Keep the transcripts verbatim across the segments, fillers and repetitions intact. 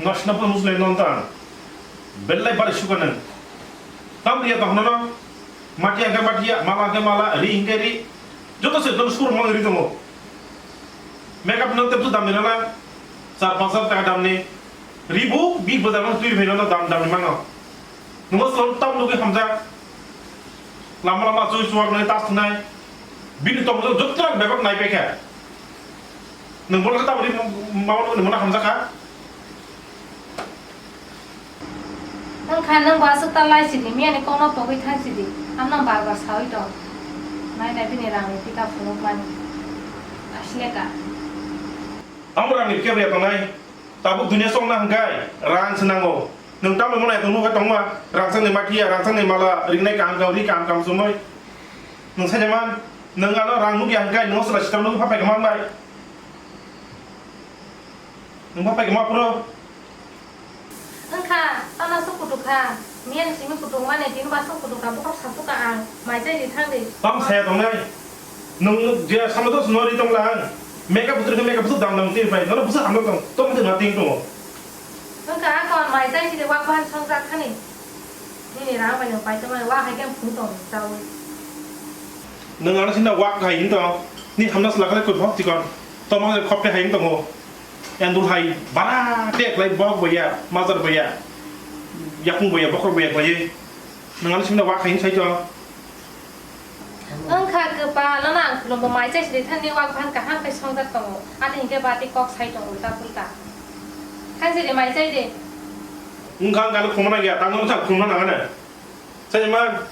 Nosna pun musle non ta. Belai bari suka nang. Tam ria tong no. Mati aga mati ya, mala aga mala, ri hingke ri. Joto se don sur mang ri tongo. Makeup no te tu dam ni na. Char panch hajar taka dam ni. Ribu bi bazar no tui bhai no dam dam ni mano. Nungo slom tam nugui hamjak. Lama lama chui chuwak nai tas nai. Bini tong jok jok tra bebak nai pekha. Nung bono tam ri mau nung bono hamjak ha. Nung kha nung ba aswk ta lai sidi miya ni kok no togwi thang sidi. Amno bar bar sawi tong. Nai nai bini rang ni pika phunuk mani. Asle ka. Amrang ni kebya tongnai. Tabuk dunia songna hwnkhe rang se nango. Nwng tamni mwnai tongma khe tongma, rangchakni mathiya, rangchakni mala, ringnai kaham kaham, ri kaham kaham chumui. Nwng saida man, nwng ano rang nukya hwnkhe nwng sala sitam nukgwi phapai khe manbai. Nwng phapai khe ma phuru. Wngkha, tana sok kutuk kha. Miyan simi kutuk mani tini ba sok kutuk kha, bokhorok satuk kha ang. Mai chai di thang di. Tam saya tongnai. Nwng je samlo dos no ri tongla ang. Makeup butru khe makeup butru dam dam twi pai. Nono bwsa hamlo tong. Tom de ma ting tongo. Wngkha, a kon mai chai sidi wak bahan songjak thani. Nini rang bai nwng pai tongmani, wak hai khe phung tong chaui. Nwng ano sinna wak hai wng tong. Ni hamna sla khe koi hok chikon. Tom ang khop te hai wng tongo. Yang dul hai bara te klai bok boya, mazar boya. Yakung boya, bokhor boya klai. Nwng ano sinna wak hai wng sai tong. Wngkha kwpal, nono ang khulumbo mai chai sidi thani wak bahan kaham khe songjak tongo. Ani hinkhe bati kok sai tongo ulta pulta. Thang sidi mai chai di. Wngkha ang gana khumana gya, tamo wngkha khumana nangana. Chai ma.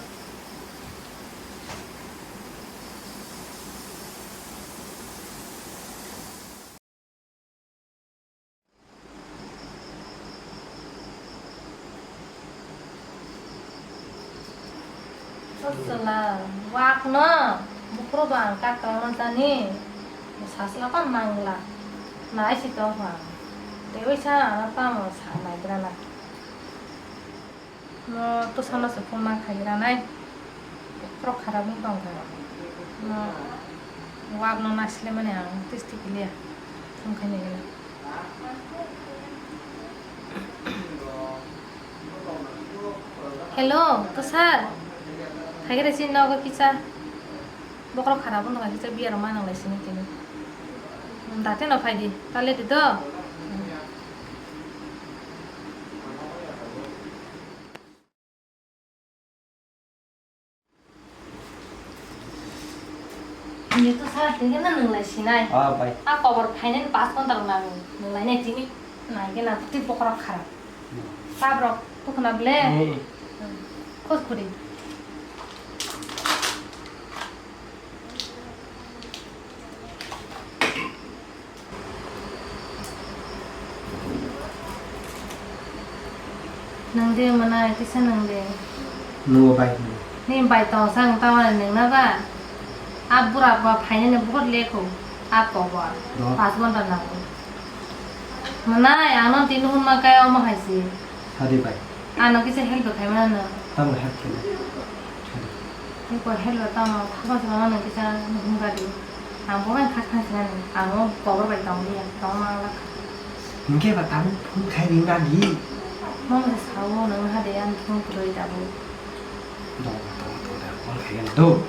Chwla, wak no, bukhro bang kak tongma jani, sasla pa mangla, nai si tong pha, tei sa ano tamo sa nai grana. No, to sana se phone ma khai granai. Khorok kharap wng tong kha. No, wak no naisle mani ang tisti kiliya. Thum khai ni gana. Hello, to sir. Khai gana si nogo kisa. Bokhorok kharap wng tong kha kisa biya rok ma nang lai sini tini. Date no phai di. Tale di do. Ni to sa tege na nung lai sinai. Ah, bai. A kobor phainani pas ghonta rok nang nung lai nai tini. Nai ke na twi bokhorok kharap. Hmm. Tab rok tukhna ble. Hmm. Hmm. Khos khuri. Nang de mwnai kisa nang de. Nungo bai. Ni bai tong sang ta mani nang na ba. A bura ba phainani buhut lekho. A kobor. Do. Pas ghonta nango. Mwnai ano tini hwnma kai omo hai si. Sadi bai. Ano kisa help khai mano. Tamo help khai. Sadi. Ni ko help tamo thapa sala mano kisa hwnga di. Ang bo bai kha kha sila ni. Ang o kobor bai tong liya. Tong ma la. Hingke ba tamo phone khai ring na di. Mama sa sao nang ha de ang phone kudoi tabu. Do do do da phone khai na do.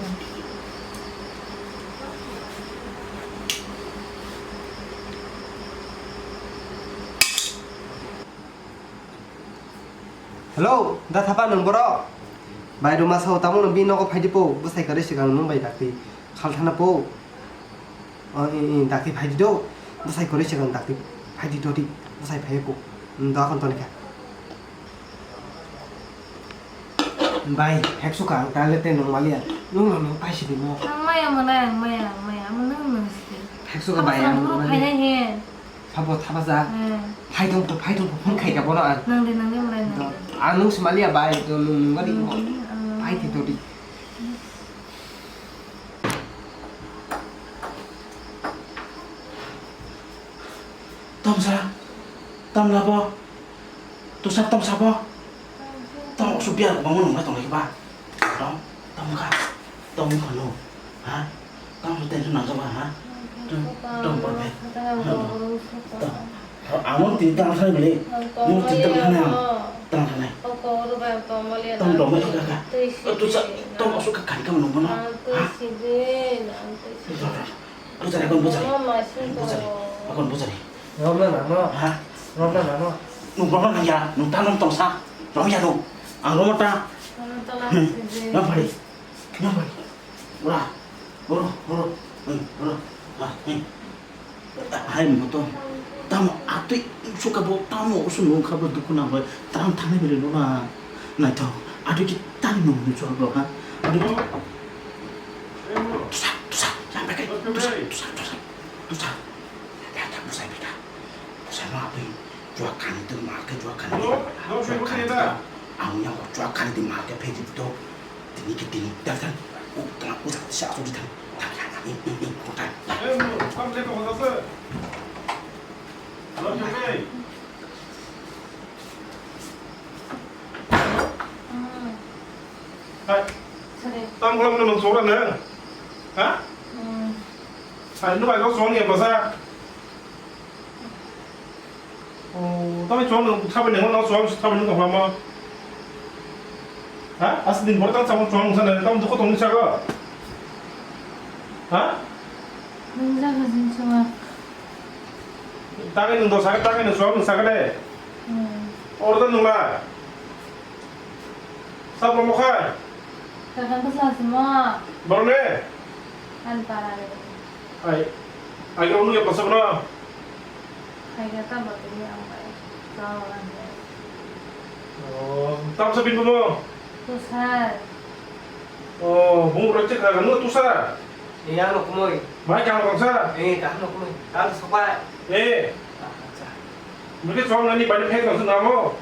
Hello, da thapa nwng borok? Bai ruma sao tamo nwng bini nogo phaidi po, bwsai kwrwi swkang nwng bai dakti khalthana po. O, i, i, dakti phaidi do, bwsai kwrwi swkang dakti phaidi dodi, bwsai phaiya po. Nwng da khon tonikha. Bai, heksuka ang tale te nwng maliya. Nwng no nwng paisidi mo. Ang maya mwnai, ang maya, ang maya, ang nwng nwng sidi. Heksuka bai, ang nwng maliya. Phainai he. Sabo thapa ja. Hmm. Phai tong pho, phai tong pho, phone khai ka bono ang. Nang de, nang de, mrai nang de. Ang nung sima liya bai, to nung nung gadi mo. Hmm, hmm, hmm. Phai te to di. Tom sa, tom labo, to sa tom sabo. Tom su biar ko bangun nung bai tong lagi ba. Tong, tong kha, tong kha no, ha? Tong tension nang jaba, ha? Tong, tong pa pe. Tong, tong, Ang no tini tang thani bele. Ang no tini tang thani ang. Tong maliya no. Tang thani. Ang tong maliya no. Tong dong mai kha kha. Twi si di. Tu sa tong asuk kha kani kam nung bono. Ang twi si di. Ang twi si di. Bujari, bujari. Mama, sing bujari. Akon bujari. Romna nano. Ha? Romna nano. Nung romna nang ya, nung ta nung tong sa. Rom ya nung. Ang romna ta. Romna ta la. Hmm. Sing di. Nang pari. Nang pari. Ora. Ora. Ora. Hmm. Ora. Ah, hmm. Hai moto. Tamo atwi suka bo tamo usu nung kha bo dukhu nang bai. Tang thani bele nuna. Naithok. Atwi ki tani nung ni chor bo ha. Atwi ki. Tusa, tusa, yang pakai. Tusa, tusa, tusa. Tusa. Ya, ya, tusa, ya. Tusa, no, apa? Jua kani tu, ma ke jua kani. Hello? Hello, jua kani tu. Ang yang jua kani tu, ma ke phe tu. Tini ke tini. Dah, dah. Oh, tengah, oh, dah, siap, aku dah. Dah, dah, dah. Ini, ini, ini. Oh, dah, dah. Eh, no, kamu saya kau dah. Hello, Jeffrey. Hai. Sorry. Tam kholong nang sora nang? Ha? Hmm. Hai, nu bai kau song ya basa. Oh, tamo chong nang sabai nang, nang song sabai nang kholong ma. Ha? As din bor tang samo chong sana, tam dukho tong ni sago. Ha? Nang jaga jin chunga. Tangwi nwng dosa khe tangwi nwng suak nwng sakha de. Hmm. Oro da nwng la. Sabo mokha. Kakan bwsla simo. Borok ne? Ani para ni. Ai. Ai, oro nungya bwsa bono. Khaika ta botini ang bai. Chao ang bai. Oh, tamsa bin bomo? Tusar. Oh, bung roi chek kha nung tusar. Iya, ano kumui. Mai kaham kangsa? Eh, kaham no kumui. Kaham sopai. Eh. Acha. Mungkin soal nani banyak hek langsung namo.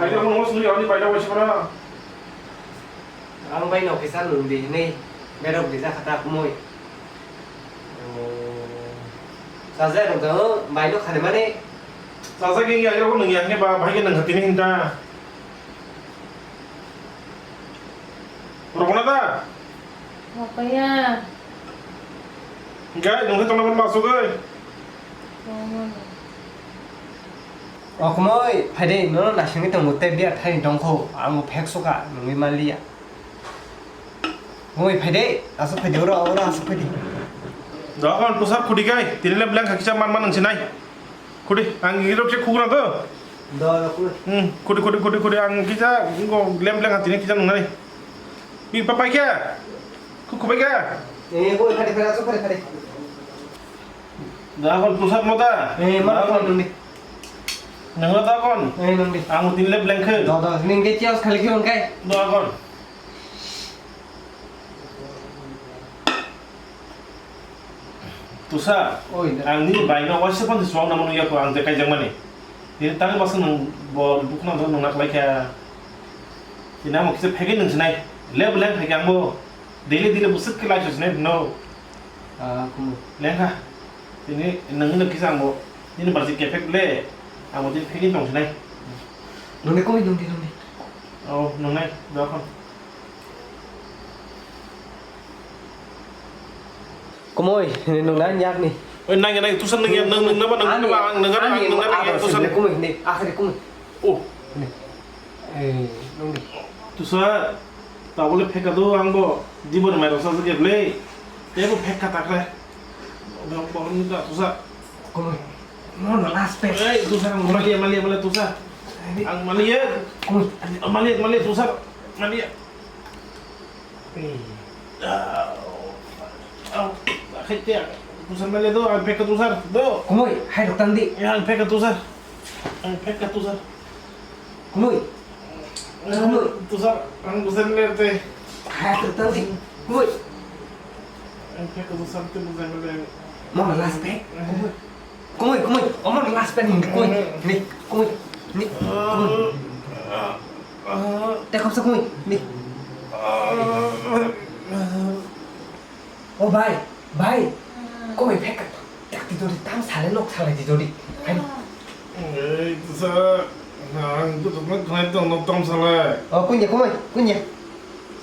Ayo, kamu ngos nuli awani banyak wajib mana? Ang bai no kisa nung di ni. Berok di jakha ta kumui. Oh. Sajai rok jao bai no khani mani. Sajai gini ayo nung yang ni ba, bai nung hati ni hinta. Rokona da? Rokaya. Gai, nungkhe tongna man masuk oi. Rokona. O kumui, phaide, nono nasingni tongo, tei biya thani tongkho, ang phek suka, nungwi manliya. Kumui, phaide, asuk phaide, oro, oro, asuk phaide. Dohon, pusar khudi gai, tini le blank hakisa man man nungsinai. Khudi, ang girok se khugra to. Da, da, khudi. Hmm, khudi, khudi, khudi, khudi, ang kisa, ngo lem lem hatini kisa nungnai. Bi papai kya? Khu, khubai kya? Eh, khudi, khudi, khudi, asuk khudi, khudi. Da, kon pusat mota. Eh, ma, da, kon nungdi. Nangla da, kon. Eh, nungdi. Ang tin lem lem khe. Da, da, ning ke kya khali kyo kai? Da, kon. Tusa, oi, da. Ang nini bai no waisa pon swang namo nungya ko ang je kaijak mani. Nini tang basa nung bo dukna do nung naklai kha. Nini amo kisa phege nung sinai. Leb leng phege ang bo. Daily daily busuk ke lai sinai no. Ah, kumu. Leng kha. Nini nung nung kisa ang bo. Nini barsi ke phek le. Ang bo nini phege tong sinai. Nung de koi nung de nung de. Oh, nung nai. Dokhon. Kumui, nung nang yak ni. Oi, nang, nang, tusa nung yak, nung, nung, naba, nung, naba, ang, nung, ang, nung, nang, yak, tusa. Kumui, ni, akhir kumui. Oh. Ni. Eh, nung ni. Tusa, tabole pheka do, ang bo, dibor mai rasa se geble. Tebo pheka takre. Nang bo, nung ta, tusa. Kumui. No, no, last page. Eh, tusa, ang maliya, maliya, maliya, tusa. Ang maliya. Kumui. Maliya, maliya, tusa. Maliya. Kumui, hai rok tang di. Kumui. Kumui. Hai rok tang di. Kumui. Mona last page. Kumui. Kumui, kumui, omo last pen ni, kumui, ni, kumui, ni, kumui. Te khopsa kumui, ni. O bai, bai. Kumui phek, tak di dori, tam sale nok sale di dori. Hai. Ei, tusa, nang tu tu khna tong nok tam sale. O, kunya, kumui, kunya.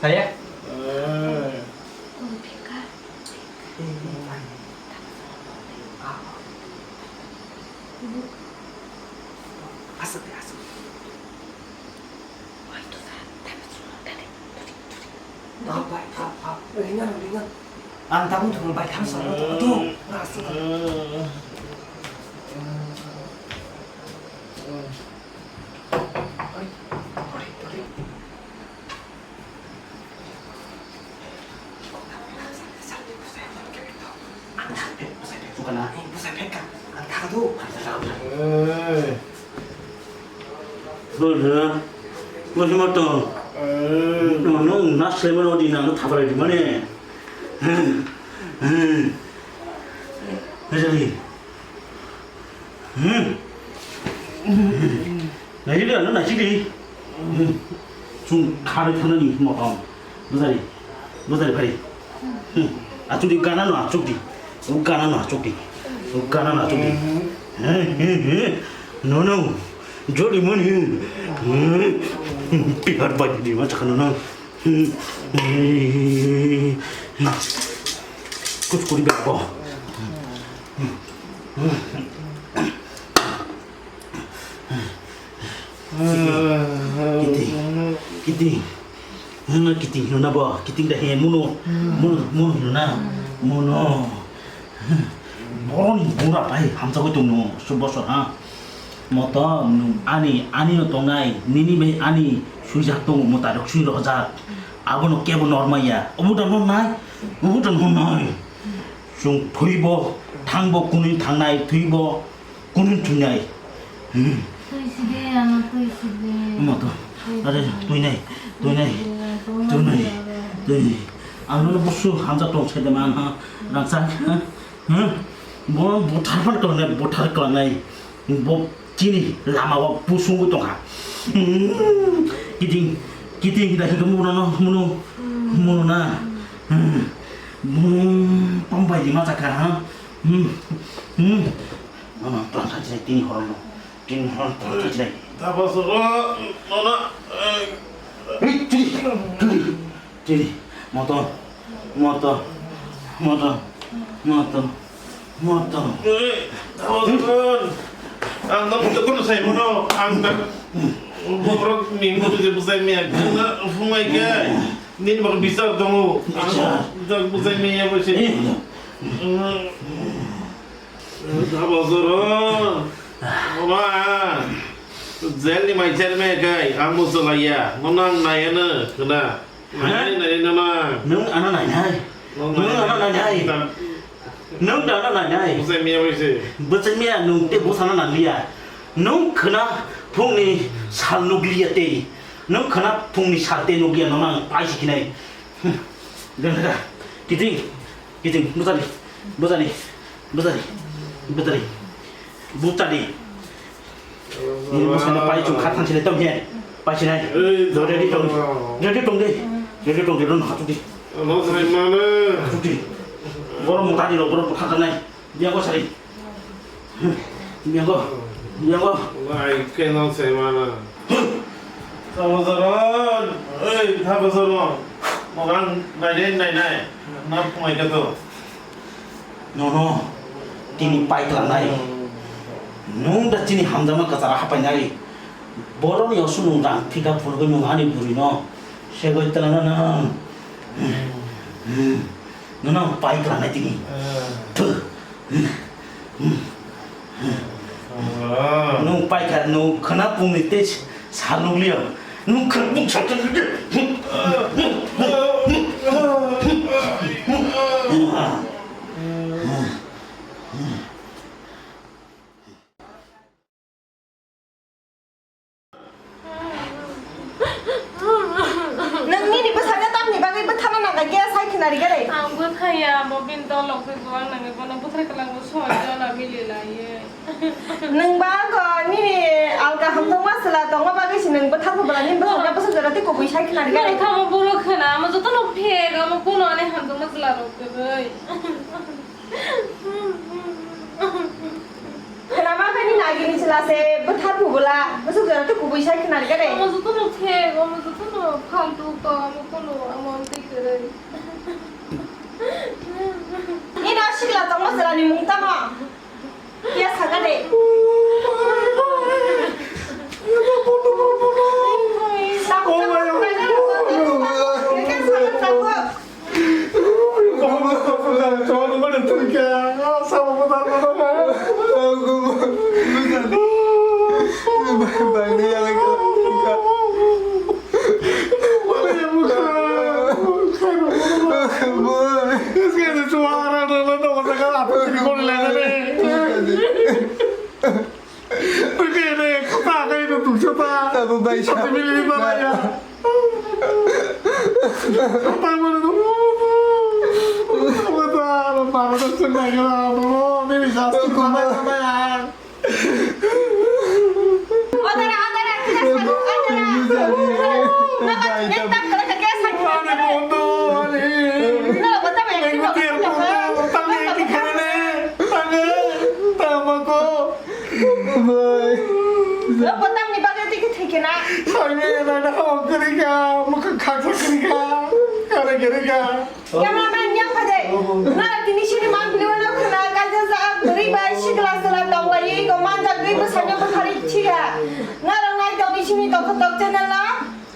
Saya. Eh. Kumui phek. Aswk de, aswk. Oi, tusa, thabi chwla, thabi, thabi, thabi. Ah, bai, ah, ah, ringan, ringan. Ang tabuk thung bai thang sa, tu, tu, aswk. Oi, oi, oi. Bwsai moto. Nono wngna swlaimano di nang thapalai di mane. Bwsai. Hmm. Naisik di, ano naisik di. Hmm. Chwng kharwi thangnani motom. Bwsari. Bwsari phari. Hmm. Achuk di, gana no achuk di. O gana no achuk di. O gana no achuk di. He, he, he. No, no. Jodi mani. Hmm. Bihar bai di ma chakano no. Kuchukuri bego. Kiting. Kiting. Hwnna kiting hino na bo. Kiting da he muno. Muno, muno hino na. Muno. Boroni bura bai hamjagwi tongno, sub bosor ha. Moto nwng ani, ani no tongnai, nini bai ani swijak tongo, mwtai rok swi rohojak. Abono kebo nor manya. Obo da nor nai, obo da nor nai. Chwng thwibo, thangbo kunui thangnai, thwibo kunui thwinai. Hmm. Twi sidi, ano twi sidi. Moto. Are, twi nai, twi nai, twi nai, twi nai. Ang nono busu hamjak tong sai de man ha, rangchak ha. Hmm? Bo buthar phan klangnai, buthar klangnai. Bo chini lama o busungwi tongkha. Hmm. Kiting, kiting da hingke muno no, muno, muno na. Hmm. Hmm. Pambai di ma chakha ha. Hmm. Hmm. Nono tongkha chini tini horono. Tini horono tongkha chini. Tapasoro, nono, eh. Hei, chini, chini. Tiri, moto, moto, moto, moto, moto. Eh, Dawson, ang no bujo kono sai mono, ang tak bokrok ni mutu je bujai maya, na fumai ke, nin bak bichar tongo, ang tak bujai maya bo se. Eh. Dawson, mama, jail ni mai chair me kai, ang bo chalaiya, no nang nai ano, kena. Nainai, nainai, nana. Nwng ano nainai. Nwng ano nainai. Nwng da ano nainai. Bwsai miya bai se. Bwsai miya nwng tei bwsano nangliya. Nwng khwna phungni sal nukliya tei. Nwng khwna phungni sal tei nukliya, nono ang pai si khinai. Gana da. Kiting. Kiting. Bwsadi. Bwsadi. Bwsadi. Bwsadi. Bwsadi. Nini bwsano pai chwng kha thang sinai tong he. Pai sinai. Ei, ready tong. Ready tong de. Ready tong de, no hatu di. Ano sai mane. Hatu di. Borok mutadi rok, borok bwkha tanai. Biang ko sari. Biang ko. Biang ko. Lai ke no sai mane. Tamo saron. Ei, tamo saron. Morang nai nai nai nai. Na phungai ka to. Nono tini pai klangnai. Nwng da chini hamjakma kwcharo hapainai. Borokni osu nwng rang thika phunugwi nwng ani bwrwino segwi twlangna nwng. Nono pai klangnai tini. Thuh. Nwng paikha, nwng khwna pungni tei sal nukliya. Nwng khwna pung sal nukliya. Nwng nini bwsano tamni bagwi bwthano nangkha khe sai khna rikha de. Ang bwthaya, bo bini dolok se bo ang nangwi bono bwthar kwlangbo songwi jona mili laiwi. Nwng ba ko nini alka hamjakma chwla tongma bagwi se nwng bwthar phu bwla nini bwsano bwsajora tei kubui sai khna rikha de. Nwng tamo borok khna, amo jotono phek, amo kuno ani hamjakma chwla rok kwrwi. Khwnama khe nini agini chwla se bwthar phu bwla, bwsajora tei kubui sai khna rikha de. Amo jotono phek, amo jotono phaltu kok, amo kuno, amo tei kwrwi. Nini o sikla tongma chwlani mung tamo? Phiya sakha de. Chupa. Tabuk bai sa. Tabuk bai sa. Tabuk bai sa. Tabuk bai sa. Tabuk bai sa. Tabuk bai sa. Odara, odara, kena sanu, odara. Naba, ekdam kena kena sanu. Ani bondo, ani. Naba, botama ekdam kena sanu. Tangni, tangni, tangni, tamako. Bye. Naba, botama ni bagwi tiki tiki na. Sangni, nana, hong kiri ka, mukha khaksa kiri ka, kare kiri ka. Cameraman yang phade. Nara tini sini mang bili wano khna kaja ja beri bai sigla sela tong lai ko manja gwi bwsanya bwkhari chiya. Nara nai tong ni sini tong tok channel la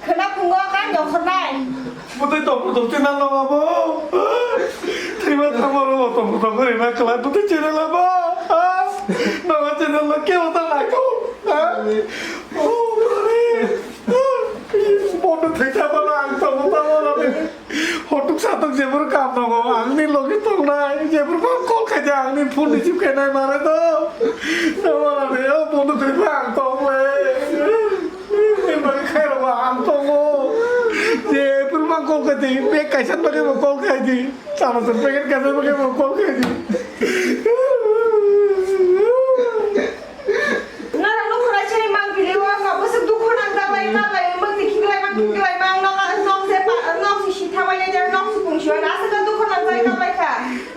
khna phungo ka nyokhor nai. Butai tong tok channel no abo. Thima thamo ro tong tok ri na kla butai channel abo. No channel lo ke wata lai ko. Oh, mare. Bondo thai thaba na ang tong tok ri. Hotuk satuk jebur kam nango, angni logi tongnai, jebur ma call khaidi, angni phone receive khainai mare do. Tamara de, o bondo khaidi ang tongle. Ni bagi khairok ang tongo. Jebur ma call khaidi, bag kaisa bagi ma call khaidi, chana chana packet kaisa bagi ma call khaidi. Norok no khwlai sini mang pili o, no bwswk dukhu nang jak lai, ma lai, mwtwi khiklai mang, khiklai mang, nok, nok se pa, nok se sitha bai ya, nok se pung si bai, aswk dukhu nang jak lai kha.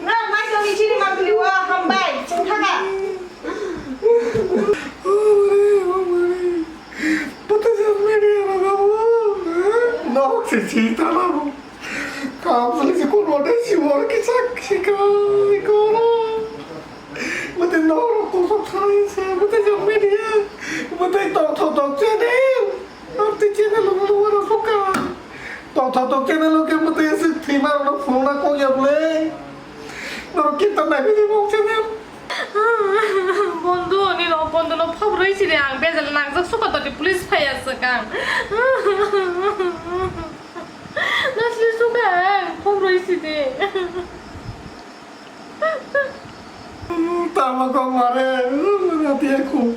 Norok mai tong ni sini mang pili o, hambai, chwng thanga. Bwtwi se media rok abo, nok se sitha rok. Kaam sali se kun wate si wor ki sak si kai koro. Wate no ro ko sok sai se wate jam media. Wate tok tok tok channel. Arti channel lo lo wara soka. Tok tok tok channel lo ke wate se thima ro phone na ko ya ble. No kita na bi mo channel. Bondo ni no bondo no phabroi sini ang bejal nangjak suka tadi police phaiya swkang. Nasli suka ang phabroi sini. Tama kok mare, nati aku.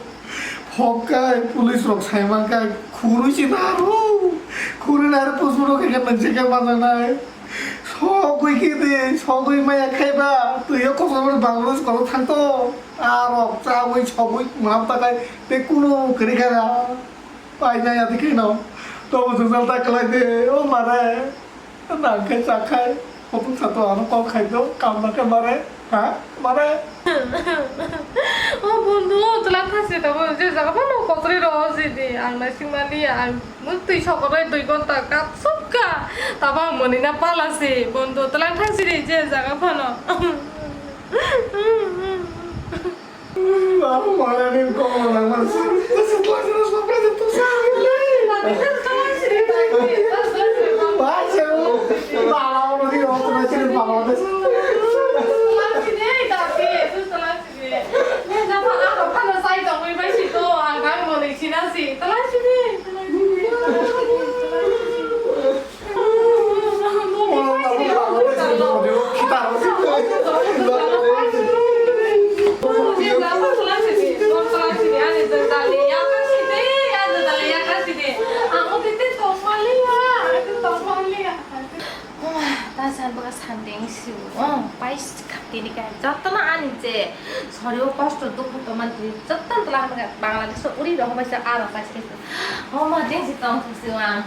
Hokai police rok sai mangkai khurui si naru. Khurui naru pusmuro khe khe nang se khe manang nai. Sogwi khe de, sogwi maya khaiba. Twi o kosor Bangladesh kosor thang to. Arok chawi sogwi mam takai te kuno kri kara. Paina ya dikhe no. To bo jujal ta kalai de, o mare. Nang khe cha khai. Hotung sa to ano kol khai do, kam na khe mare. Ha? Mare. O bondhu, tla thasi tabo, je jaga phano kotori ro si di, ang na singmani, ang muk twi sokorai dui gonta kapsukka. Tabo ang moni na pala si, bondhu, tla thasi di, je jaga phano. Baru malah ni kau malah masuk. Terus setelah terus apa itu tuh sahil lagi? Baca. Bawa lagi orang tuh masih bawa deh. Homa, ta san baka sandeng siu, oh, pais kaptini kai. Jotono ani je, sorio kosto dukho tongmani twi, jotono tla hwnka Bangladesh o uri rohor bai se aro pais khe. Homa, jeng si tong thung siu ang.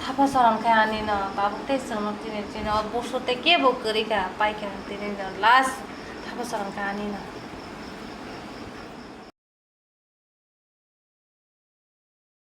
Thapa sorom khe ani no, tabuk tei chwngno tini chini o busu tei kebo kwrwi kha, pai khe tini no last thapa sorom khe ani no.